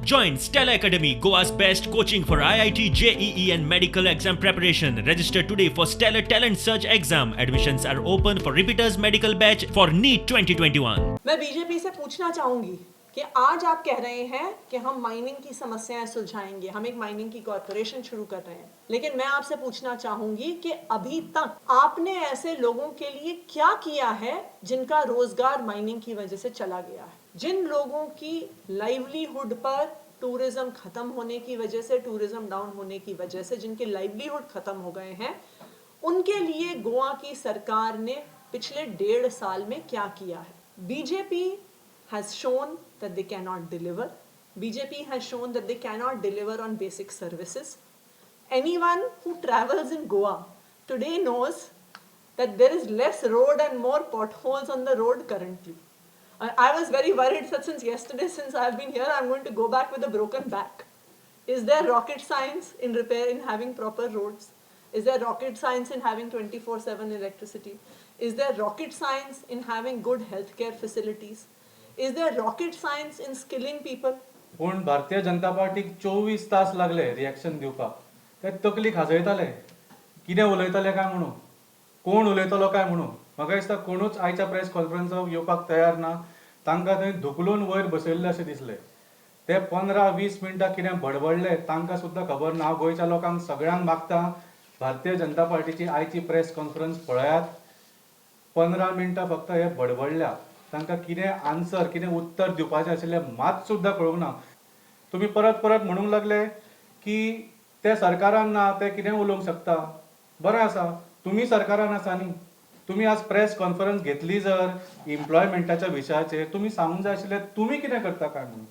Join Stellar Academy, Goa's best coaching for IIT, JEE, and medical exam preparation. Register today for Stellar Talent Search exam. Admissions are open for repeaters medical batch for NEET 2021. मैं BJP से पूछना चाहूंगी कि आज आप कह रहे हैं कि हम माइनिंग की समस्याएं सुलझाएंगे, हम एक माइनिंग की कॉरपोरेशन शुरू कर रहे हैं, लेकिन मैं आपसे पूछना चाहूंगी कि अभी तक आपने ऐसे लोगों के लिए क्या किया है जिनका रोजगार माइनिंग की वजह से चला गया है? जिन लोगों की लाइवलीहुड पर टूरिज्म खत्म होने की वजह से, टूरिज्म डाउन होने की वजह से जिनके लाइवलीहुड खत्म हो गए हैं, उनके लिए गोवा की सरकार ने पिछले 1.5 साल में क्या किया है? BJP has shown that they cannot deliver. BJP has shown that they cannot deliver on basic services. Anyone who travels in Goa today knows that there is less road and more potholes on the road currently. I was very worried that since yesterday, since I've been here, I'm going to go back with a broken back. Is there rocket science in repair, in having proper roads? Is there rocket science in having 24/7 electricity? Is there rocket science in having good healthcare facilities? Is there rocket science in skilling people? पूण भारतीय जनता पार्टीक 24 तास लागले reaction दिवपाक. ते तकली खाजयताले, कितें उलयताले काय म्हणून, कोण उलयतलो काय म्हणून. म्हाका दिसता कोणूच आयच्या प्रेस कॉन्फरन्साक येवपाक तयार ना. तांकां थंय धुकलून वयर बसयल्ले अशें दिसलें. ते 15-20 मिनटां कितें बडबडले, तांकां सुद्दां खबर ना. हांव गोंयच्या लोकांक सगळ्यांक मागता, भारतीय जनता पार्टीची आयची प्रेस कॉन्फरन्स पळयात. 15 मिनटां फक्त हे बडबडल्या. तांकां कितें आन्सर, कितें उत्तर दिवपाचें आशिल्लें, मात सुद्दां कळूंक ना. तुमी परत परत म्हणूंक लागले की ते सरकारान ना, ते कितें उलोवंक शकता. बरें आसा, तुमी सरकारान आसा न्ही. तुमी आज प्रेस कॉन्फरन्स घेतली जर इम्प्लॉयमेंटाच्या विशयाचेर, तुमी सांगूंक जाय आशिल्लें तुमी कितें करता काय म्हणून.